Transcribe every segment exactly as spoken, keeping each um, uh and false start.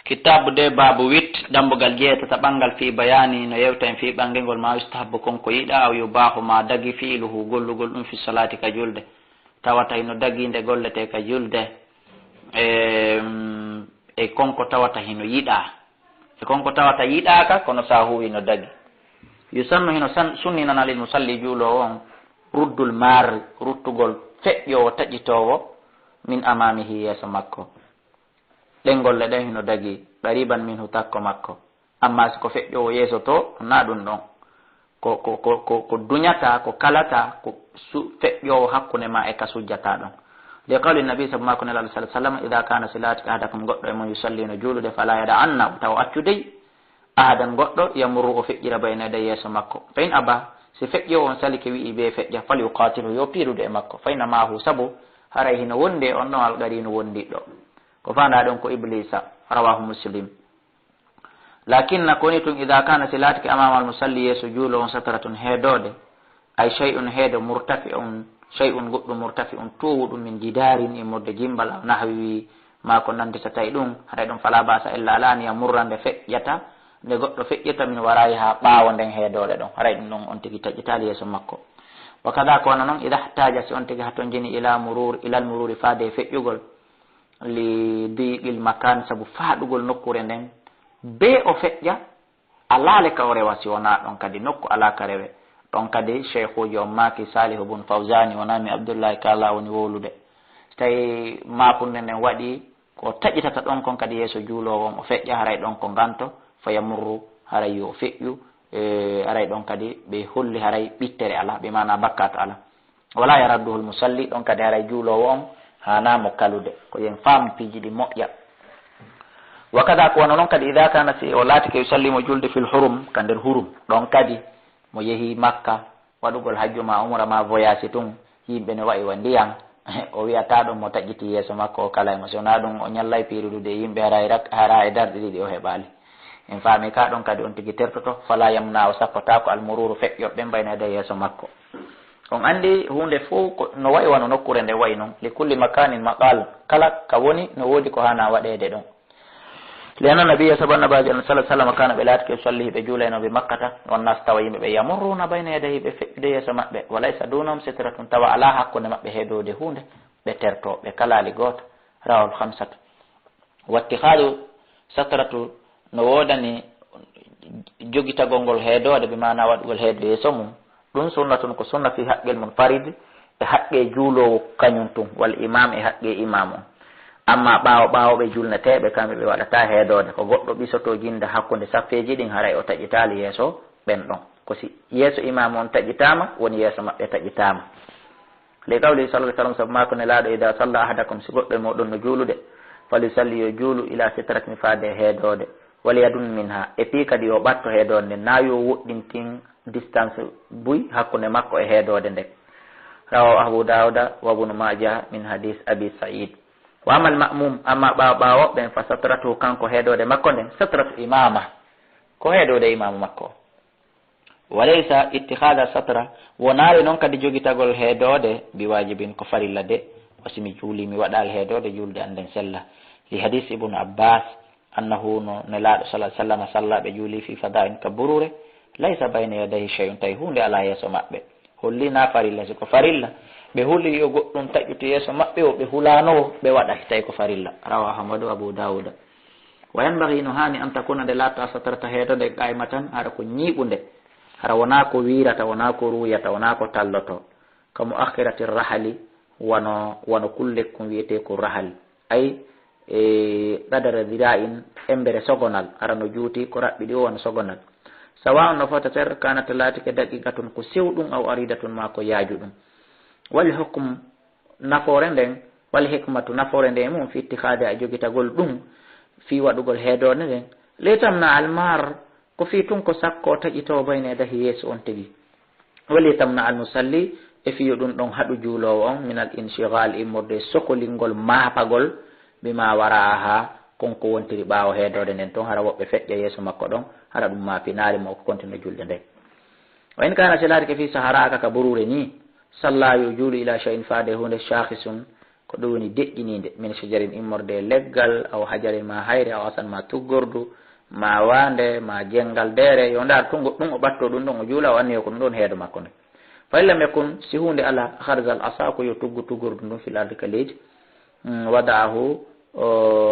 Kitaabu de baabu wit, dambugal jeetata ɓanngal fii bayaani no yewta en fii ɓanngingol ma yustahabbu kon ko yiɗa, aw yubaahu ma dagi fiiluhu gollugol ɗum fi salaati ka julde. Tawata hino dagi nde golletee ka julde. Em, e kon ko tawata hino yiɗaa. E kon ko tawata yiɗaaka, kono sa huwi no dagi. Yusannu hino san-, sunninana lil musalli juuloowo on, ruddul marri, ruttugol feƴƴoowo taƴitoowo min amaamihi yeeso makko. Ɗen golle ɗen hino dagi, qariban minhu takko makko. Amma si ko feƴƴoowo yeeso to, na ɗum ɗon. Ko, ko, ko, ko, ko duñata, ko kalata, ko su-, feƴƴoowo hakkunde ma e ka sujjata ɗon. Li qawli nabi sabu makko nelal sallallahu alaihi wasallam, "Idha kana silati ahadakum," goɗɗo e mon yusalli no juulude, "fala yada anna," taw accudey, "ahadan," goɗɗo, "yamurru," o feƴƴira, "bayna yaday," yeeso makko. Fa in aba, si feƴƴoowo on salike wi'i be feƴƴa, fal yuqatilhu, yo piirude e makko. Fa inna maahu, sabu haray hino wondi e on ɗon alqarinu wondiɗɗo. Ko faandaa ɗon ko Iblisa, rawahu Muslim. Lakinna ko woni tun, idha kana si laatike amama al musalli yeeso juuloowo on satratun heedoode, ay shay'un heedo murtafi'un, shay'un goɗɗum murtafi'un toowuɗum min jidarin immorde gimbal aw nahwi maa ko nanditata e ɗum, haray ɗum fala ba'sa illa ala an yamurra nde feƴƴata, nde goɗɗo feƴƴata min warayi haa ɓaawo nden heedoode ɗon, haray ɗum ɗon on tigi taƴƴitaali yeeso makko. Wa kada ko wano non idha ihtaja si on tigi hatonjini ila murur, ilal mururi faade e feƴƴugol, li diqil makan sabu faaɗugol nokkuure nden, be o feƴƴa, alaale ka o rewa si wonaa ɗon kadi nokku alaa ka rewe. Ɗon kadi sheykhuujo on maaki Salihu bun Fawzani wonaa mi Abdullahi Kala woni wowlude. So tawi maakunde nden waɗi ko taƴitata ɗon kon kadi yeeso juuloowo on o feƴƴa haray ɗon ko nganto, fa yamurru haray yo o feƴƴu, e, haray ɗon kadi ɓe holli haray ɓittere alaa, bi maana bakkaatu alaa. Wala yaradduhu al musalli, ɗon kadi haray juuloowo on haanaa mo kalude. Ko yen faamu piiji ɗi moƴƴa. Wa kada ko wano non kadi, idha kana si o laatike yusalli mo julde fil hurum, ka nder hurum. Ɗon kadi mo yehi Makka waɗugol hajju ma umra ma voyage tun, yimɓe no wa'i wa ndiyan. O wi'ata ɗon mo taƴƴiti yeeso makko o kala e mo. Si wonaa ɗum o ñallay piirudude e yimɓe hara e rak-, hara e darɗe ɗiɗi o heɓaali. En faami ka ɗon kadi on tigi tertoto, fala yamna o sakkotaako al mururu feƴƴoɓe ɓen bayna yaday yeeso makko. On anndi huunde fow ko no wa'i wano nokkuure nde wa'i non. Li kulli makanin maqal, kala ka woni no woodi ko haana waɗeede ɗon. Li anna nabiyya sabu annabaajo en sallallahu alaihi wasallam kana ɓe laatike yusalli ɓe juulayno bi makkata, wan nas tawa yimɓe ɓe yamurruna bayna yadayhi ɓe feƴƴude yeeso maɓɓe, wa laysa dunahum sitratun tawa alaa hakkunde maɓɓe heedoode huunde, ɓe terto, ɓe kalaali gooto, rawahul khamsatu. Wattikhadu satratu no woodani jogitagol ngol heedoode, bi maana waɗugol heedo yeeso mum. Ɗum sunnatun ko sunna fi haqqil munfarid, e haqqe juuloowo kañum tun, wal imam e haqqe imam on. Amma ɓaawo ɓaawo ɓe julneteeɓe, kamɓe ɓe waɗata heedoode. Ko goɗɗo ɓisoto jinda hakkunde saffeeji ɗin, haray o taƴitaali yeeso ɓen ɗon. Ko si yeeso imam on taƴitaama, woni yeeso maɓɓe taƴitaama. Li qawli sallallahu alaihi wasallam, sabu maa ko Nelaaɗo, "Idaa salla ahadakum," si goɗɗo e mooɗon no juulude, "falyusalli," yo juulu, "ila sitratin," faade e heedoode, "walyadun minha," e fii kadi yo ɓatto heedoode nden, naa yo woɗɗintin distance buy hakkunde makko e heedoode nden. Rawahu Abu Dawuda wa Ibnu Maaja min hadis Abi Sa'id. Wa amal ma'mum, amma ɓaawo ɓaawo ɓen, fa satratuhu, kanko heedoode makko nden, satratu imama, ko heedoode imaamu makko. Walaysa ittikhada satra, wonaali non kadi jogitagol heedoode, bi wajibin, ko farilla de, wa si mi juuli mi waɗaali heedoode, juulde an nden sella. Li hadis Ibnu Abbas, annahu, no Nelaaɗo sallallahu alaihi wasallam salla, ɓe juuli, fi fada'in, ka buruure, laysa bayna yadayhi shay'un, tawi huunde alaa yeeso maɓɓe. Holli na farilla, si ko farilla, ɓe huli yo goɗɗum taƴƴutu yeeso maɓɓe o, ɓe hulaano ɓe waɗa, tawi ko farilla. Rawahu Ahmadu wa Abu Dawuda. Wa yanbaghi, no haani, an takuna, nde laatta, satrata, heedoode, qaimatan, hara ko ñiiɓunde, hara wonaa ko wiirata, wonaa ko ruuyata, wonaa ko talloto. Ka muakhirati rahali, wano, wano kullekkun wiyetee ko rahal. Ay, e, qadara dhira'in, embere sogonal, hara no juuti, ko raɓɓiɗi o wano sogonal. Sawa'un, no fota ter, kanat, laatike, daqiqatun, ko sewɗun, aw aridatun, maa ko yaajuɗun. Wal hukm, nafoore nden, wal hikmatu, nafoore nden e mum, fi ittikhadi, a jogitagol ɗum, fii waɗugol heedoode nden, li tamna al mar, ko fii tun ko sakko taƴitoo bayna yadayhi, yeeso on tigi. Wali tamna al musalli, e fii yo ɗum ɗon haɗu juuloowo on, min al inshighal, immorde e sokolingol, maapagol, bima wara'aha, kon ko wontiri ɓaawo heedoode nden ton, hara woɓɓe feƴƴa yeeso makko ɗon, hara ɗum maapinaali mo, o ko kontina julde nden. Wa in kana, si laatike, fii sahara, ka, ka buruure ni, salla, yo juulu, ila shay'in, faade huunde, shakhisun, Ko ɗum woni deƴƴiniinde, min shajarin, immorde e leggal, aw hajarin, ma hayre, aw asan, ma tuggordu, ma waande, ma jenngal deere. Yo ndaar tun ɗum o ɓatto ɗum ɗon, o juula, o anniyo ko ɗum ɗon heedo makko nde. Fa in lam yakun, si huunde alaa, akhraja al asa, ko yo tuggu tuggordu ndun fil ardi ka leydi. Mm, wada'ahu, o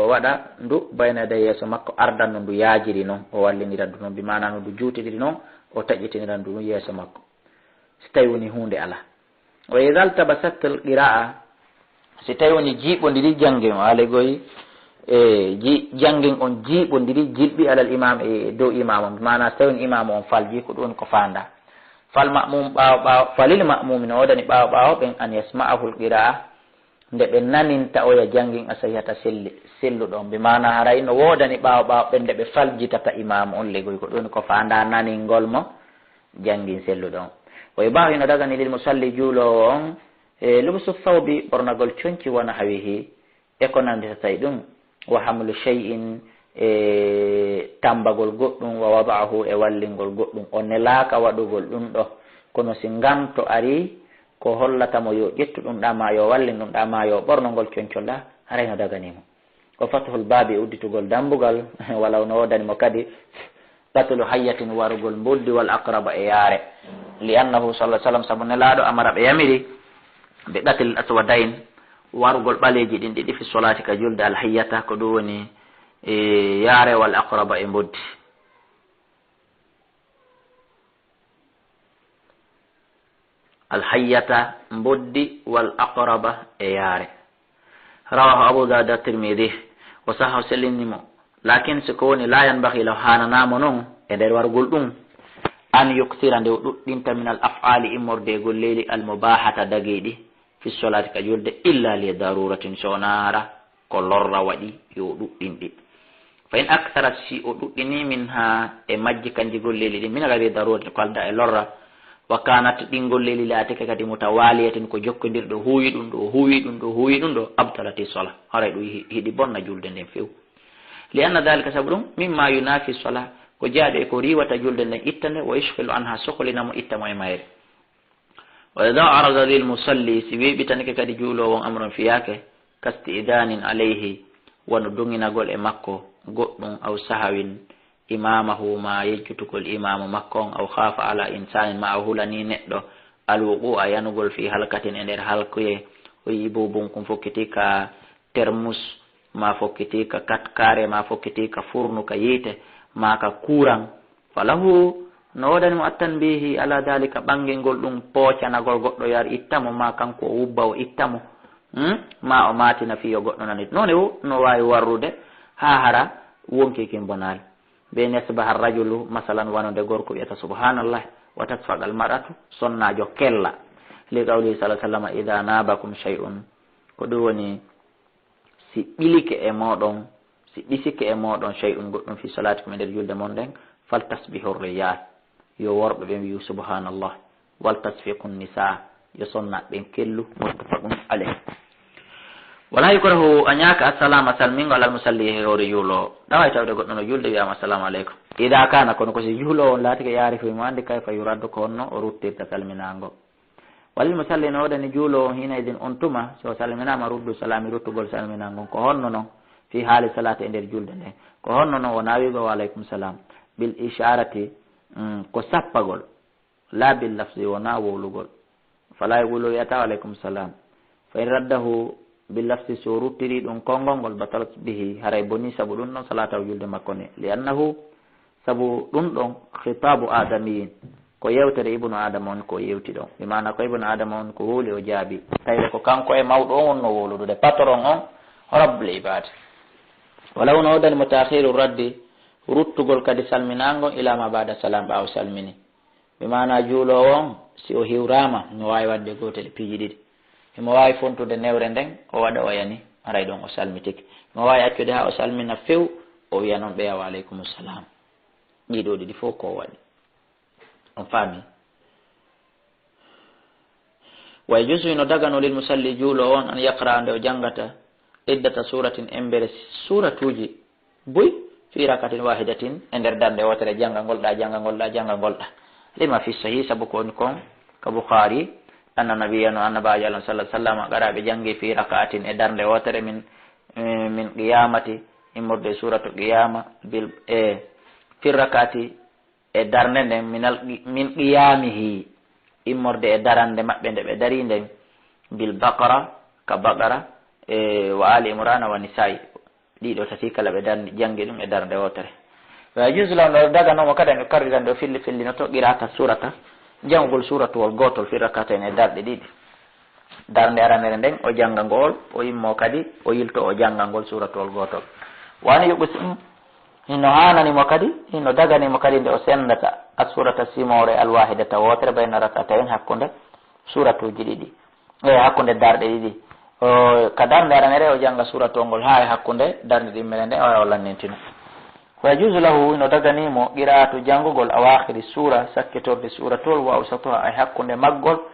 waɗa ndu bayna yaday yeeso makko, ardan no ndu yaajiri non, o wallindira ndu non, bi maana no ndu juutidiri non, o taƴƴitinira ndu yeeso makko. Si tawi woni huunde alaa. Wa idha iltabasat al qira'a, si tawi woni jiiɓondiri janngin on, alaygoy, e ji-, janngin on jiiɓondiri jilɓi alal imam e dow imam on, bi maana si tawi woni imam on falji ko ɗum woni ko faanda. Fal ma'mum ɓaawo ɓaawo, falil ma'mumi no woodani ɓaawo ɓaawo ɓen an yasma'ahu al qira'a, nde ɓe naninta oya janngin asahihata selli-, selluɗo on. Bi maana haray no woodani ɓaawo ɓaawo ɓen nde ɓe faljitata imaamu on legoy ko ɗum ko faanda naningol mo janngin selluɗo on. Wa yubahu hino dagani lil musalli juuloowo on, e, lubsu thawbi ɓornagol conci wa nahwihi e ko nanditata e ɗum. Wa hamlu shay'in e tambagol goɗɗum, wa wada'ahu e wallingol goɗɗum. O nelaaka waɗugol ɗum ɗo, kono si nganto ari ko hollata mo yo ƴettu ɗum ɗa, ma yo wallin ɗum ɗa, ma yo ɓorno ngol concol ɗa, haray no dagani mo. Wa fathul baabi e udditugol dambugal, walaw no woodani mo kadi qatlu hayyatin warugol mboddi wal aqraba e yaare. Li annahu sallallahu alaihi wasallam, sabu nelaaɗo amara ɓe yamiri ɓe qatl aswadayn warugol ɓaleeji ɗin ɗiɗi fi solaati ka julde al hayyata ko ɗum woni e yaare wal aqraba e mboddi. Al hayyata mboddi wal aqraba e yaare. Rawahu Abu Dawud at Tirmidhi wa sahhahu sellini mo. Lakin si ko woni la yanbaghi lahu haananaamo non e nder wargol ɗum an yukthira nde o ɗuɗɗinta min al af'ali immorde e golleeli al mubahata dagiiɗi fi solaati ka julde illa li daruratin so wonaa hara ko lorra waɗi yo o ɗuɗɗin ɗi. Fa in akthara si o ɗuɗɗini min ha e majji kanji golleeli ɗin min gayri daruratin ko alda e lorra wa kanat ɗin golleeli laatike kadi mutawaliyatin ko jokkondirɗo huuwi ɗum ɗo huuwi ɗum ɗo huuwi ɗum ɗo abtalati sola haray ɗum hi- hiɗi bonna julde nden few. Li anna dalika sabu ɗum mimma yunafi sola ko jeyaaɗo e ko riiwata julde nden itta nde wa yushkilu anha sokolina mo itta mo e mayre. Wa idha arada lil musalli si weeɓitanike kadi juuloowo on amron fiyaake kasti'danin alayhi wano doŋinagol e makko goɗɗum aw sahawin imamahu ma yejjutugol imamu makko on aw khafa ala insanin ma a hulani neɗɗo alwuqu'a yanugol fi halkatin e nder halkuye o yi'i bubun kun fokkiti ka termus ma fokkiti ka katkare ma fokkiti ka furnu ka yiite ma ka kuran. Falahu no woodani mo attanbihi ala dalika ɓangingol ɗum poocanagol goɗɗo yo ar itta mo ma kanko o wubba o itta mo. Hmm? Ma o maatina fiyo goɗɗo nanit noone wo no waawi warrude haa hara wonki kin bonaali. Be nesbaha rajulu masalan wano nde gorko wiyata subhanallah wa tasfagal mar'atu sonnaajo kella. Li qawlihi sallallahu alaihi wasallam idha nabakum shay'un ko ɗum woni si ɓilike e mooɗon si ɗisike e mooɗon shay'un goɗɗum fi salatikum e nder julde mon nden fal tasbihu rijal yo worɓe ɓen wi'u subhanallah wal tasfiqu nisa yo sonnaaɓe ɓen kellu muttafaqun alayh. Wala yukrahu a ñaaka assalama salmingol al musalli e hoore juuloowo ɗaway tawde goɗɗo no julde wiyama assalamu aleykum ida kana kono ko si juuloowo on laatike yaarifu mo andi kayfa yuraddu ko honno o ruttirta salminango. Walil musalli no woodani juuloowo on hiina idin on tuma so salminaama ruddu salami ruttugol salminal ngon ko honno non fi haali salaati e nder julde nden ko honno non wona wiigo wa aleykum salam bil isharati mm, ko sappagol la bil lafzi wona wowlugol fala yaqulu wiyata wa aleykum salam fa in raddahu bil lafzi so ruttiri ɗum konngol ngol batalat bihi haray boni sabu ɗum non salatahu julde makko nde li annahu Sabu ɗun ɗon khitabu adamiyin, ko yewtere ibnu adama on ko yewti ɗon. Bi maana ko ibnu adama on ko wowli o jaabi. Tawde ko kanko e mawɗo on wonnoo wowludude, patron on, rabbul ibad. Wala won o wodani mo ta'khiru raddi, ruttugol kadi salminaango ila ma ba'da salam, ɓaawo salmini. Bi maana juuloowo on, si o hiwraama, no waawi waɗde gootel e piiji ɗiɗi. Himo waawi fontude newre nden, o waɗa o yani, aray ɗon o salmitike. Himo waawi accude haa o salmina few, o wiya non ɓeya wa aleykumu salam. Ɗii ɗoo ɗiɗi fof ko o waɗi. On faami? Wa yajuzu hino dagano lil musalli juuloowo on an yaqra'a nde o janngata iddata suratin embere suratuuji buy fi rakatin wahidatin e nder darnde wootere janngangol ɗa janngangol ɗa janngangol ɗa. Lima fi sahih sabu ko woni kon ka Bukhari Anna nabiyya no annabaajo Allah sallallahu alaihi wasallam qara'a ɓe janngi fi raka'atin e darnde wootere min, min qiyamati, immorde suratu qiyama, bil, e fi raka'ati e darnde nden, minal, min qiyamihi, immorde e darande maɓɓe nde ɓe dari nden, bil baqara, ka baqara, e wa ali imrana wa nisa'i. Ɗiɗo tati kala ɓe darni, janngi ɗum e darnde wootere. Wa yajuzu lahu, no daganoo mo kadi, an yukarrira nde o filli fillinoto qira'ata surata, janngugol suratuwol gootol fi rak'atayn e darɗe ɗiɗi. Darnde aranere nden o jannga ngol, o immo kadi o yilto o jannga ngol suratuwol gootol. Wa an yuqsim, hino haanani mo kadi, hino dagani mo kadi nde o senndata as-surata simoore al-wahidata wootere bayna rak'atayn hakkunde suratuuji ɗiɗi. E hakkunde darɗe ɗiɗi. O, ka darnde aranere o jannga suratol ngol haa e hakkunde darnde ɗimmere nde o, o lannintino. Wa yajuzu lahu, no dagani mo qira'atu janngugol awakhiri sura, sakkitorde suratol, wa awsatuha e hakkunde maggol,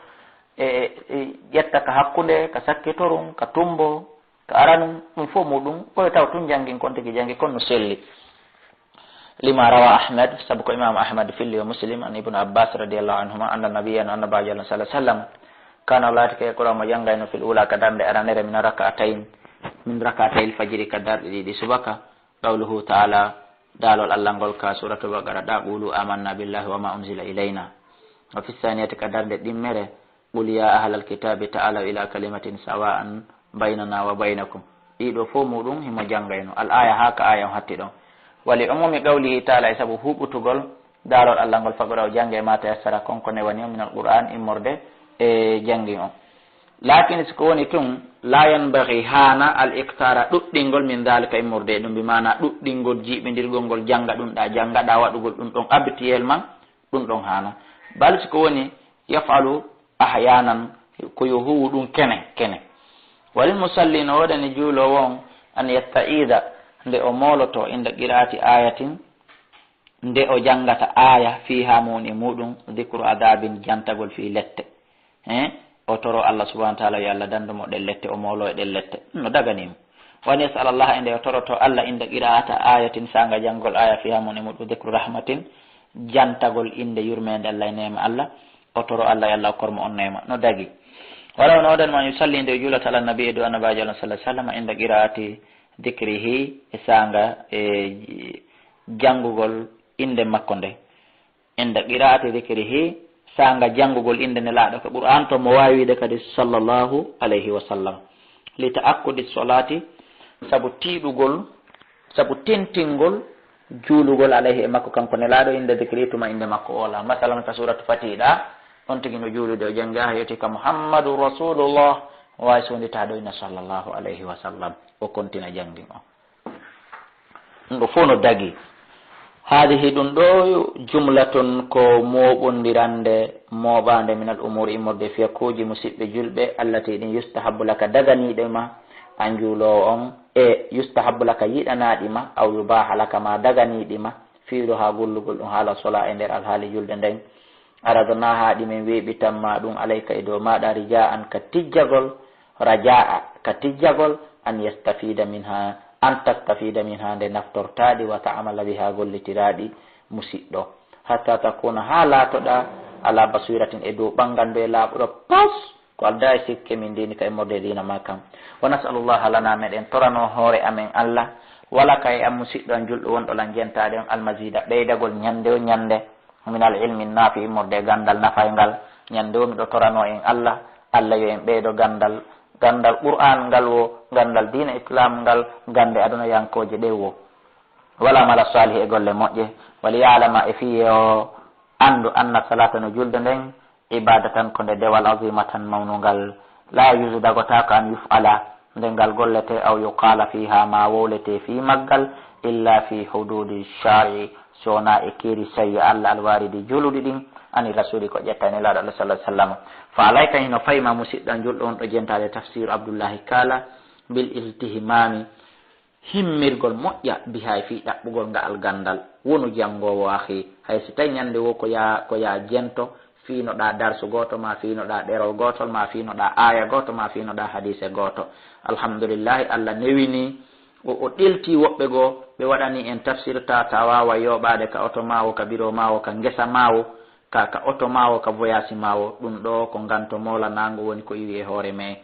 e, e, e ƴetta ka hakkunde, ka sakkitorun, ka tumbo, ka aranun, ɗum fof muɗum, koye taw tun janngin kon tigi janngi kon no selli. Lima rawa Ahmad, sabu ko Imam Ahmad filli wa Muslim, an Ibn Abbas radiyallahu anhuma, anna nabiyya, no annabaajo Allah sallallahu alaihi wasallam, kana laati ke Qur'an mo janngayno fil ula ka darnde aranere min rak'atayn, min rak'atayil fajri ka darɗe ɗiɗi subaka, qawluhu ta'ala, daalol Allah ngol ka suratu Baqara, da qulu amanna billahi wa ma unzila ilayna. Wa fi saniyati ka darnde ɗimmere, qul ya ahlal kitabi ta'alaw ila kalimatin sawa'an baynana wa baynakum. Ɗiɗo fof muɗum himo janngayno. Al aya haa ka aya on hatti ɗon. Wa li umumi qawlihi ta'ala, e sabu huɓutugol daalol Allah ngol, faqra o jannge ma tayassara kon ko newani on minal Qur'an immorde e janngi on. Lakin si ko woni tun, la yanbaghi haana al iktara ɗuɗɗingol min dhalika immorde e ɗum, bi maana ɗuɗɗingol jiiɓindirgol ngol jannga ɗum ɗa, jannga ɗa waɗugol ɗum ɗon habituellement, ɗum ɗon haana. Bal si ko woni, yaf'alu ahyanan, ko yo huwu ɗum kene, kene. Walil musalli, no woodani juuloowo on, an yasta'iza, nde o mooloto, inda qira'ati ayatin, nde o janngata aya, fiha mo woni e muɗum, dhikru adabin, jantagol fii lette. Hein? O toro Allah subhanahu wa ta'ala yo Allah dandu mo ɗen lette, o moolo e ɗen lette. No dagani mo. Wa an yas'ala Allah, e nde o toroto Allah inda qira'ata ayatin, sanga janngol aya, fiha mo woni e muɗum dhikru rahmatin, jantagol innde yurmeende Allah e neema Allah, o toro Allah yo Allah okkor mo on neema. No dagi. Wala no woodani mo an yusalli, nde o juulata, ala nabi, e dow annabaajo Allah sallallahu alaihi wasallam, inda qira'ati dhikrihi, e sanga e janngugol innde makko nde. Inda qira'ati dhikrihi, sanga janngugol innde Nelaaɗo ka Qur'an to, mo waawi wiide kadi sallallahu alayhi wa sallam. Li ta'akkudi solati, sabu tiiɗugol, sabu tintingol juulugol alayhi e makko kanko Nelaaɗo, inda dhikrihi, tuma innde makko oola. Masalan, ka suratu Fatiha ɗa, on tigi no juulude, o janngi ha yewti ka Muhammadu Rasulullah, o waawi sundita ɗo ina sallallahu alayhi wa sallam, o kontina janngi on. Ɗum ɗo fof no dagi. Haadihi, ɗum ɗo, jumlatun, ko mooɓondirande, mooɓaande, minal umuuri, immorde e fiyakuuji, musiɓɓe julɓe, allati, ɗin, yustahabbu laka, daganiiɗe ma, an juuloowo on, e yustahabbu laka, yiɗanaaɗi ma, aw yubaaha laka, ma daganiiɗi ma, fiiluhaa, gollugol ɗum, haala solaa, e nder alhaali julde nden, aradnaahaa, ɗi min weeɓitan ma ɗum, alayka, e dow maaɗa, rijaa'an, ka tijjagol, rajaa'a, ka tijjagol, an yastafiida minha, an tastafiida minha, nde naftortaaɗi, wa ta'amala biha, gollitiraɗi, musiɗɗo. Hatta takuna, haa laatoɗa, ala basiratin, e dow ɓangandu e laaɓuɗo, pas, ko aldaa e sikke min diini ka immorde e diina ma kan. Wa nas'alullaha lana, meɗen torano hoore amen Allah, wala ka e an musiɗɗo an julɗo wonɗo lan jentaade on, almazida, ɓeydagol ñande o ñande, minal ilmi nafi, immorde e gandal nafayngal. Ñande o miɗo torano en Allah, Allah yo en ɓeydo gandal, gandal Qur'an ngal wo, gandal diina Islam ngal, gande aduna yankooje ɗe wo. Wala mala salih e golle moƴƴe, wali ya'lama e fiye o andu anna salata no julde nden, ibadatan ko nde dewal azimatan mawnungal, la yuzu dagotaako an yuf'ala, nde ngal gollete, aw yuqala fiha ma wowlete fi maggal, illa fi hududi shari'i, so wona e keeri sariya Allah alwaridi juluɗi ɗin, ani rasuli ko ƴetta e Nelaaɗo Allah sallallahu alaihi wasallam. Fa alayka hino fayma musiɗɗo an julɗo on ɗo jentaade tafsir Abdullahi Kala bil iltihmami, himmirgol moƴƴa biha e fii ɗaɓɓugol nga'al gandal. Wonu janngoowo akhi, hay si tawi ñande wo ko yaa, ko yaa jento, fiinoɗaa darsu gooto, ma fiinoɗaa ɗerol gootol, ma fiinoɗaa aaya gooto, ma fiinoɗaa hadiise gooto. Alhamdulillahi, Allah newini, o, o ɗeltii woɓɓe goo, ɓe waɗanii en tafsir ta, ta waawa yooɓaade ka oto maawo, ka biro maawo, ka ngesa maawo, ka, ka oto maawo, ka voyage maawo, ɗum ɗo ko nganto moolanaango woni ko iwi e hoore mee.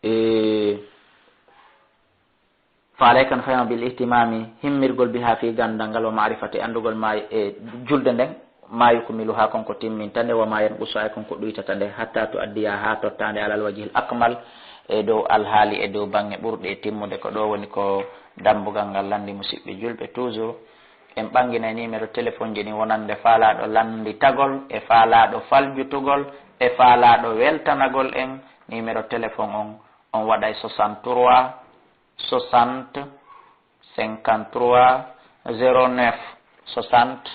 E, faale kan fayma bil ihtimami, himmirgol bi ha fi gandal ngal wa ma'rifati, anndugol ma e julde nden, ma yukmilu ha kon ko timminta nde, wa ma yanqusu ay kon ko ɗuytata nde, hatta to addiya ha tottaande alal wajhil akmal, e dow alhaali, e dow bange ɓurɗe e timmude. Ko ɗo woni ko dambugal ngal landi, musiɓɓe julɓe. Toujours en ɓanginay numéro téléphone ji ɗin wonande faalaaɗo landitagol e faalaaɗo faljutugol e faalaaɗo weltanagol en. Numéro téléphone on, on waɗay soixante-trois soixante cinquante-trois zéro neuf soixante.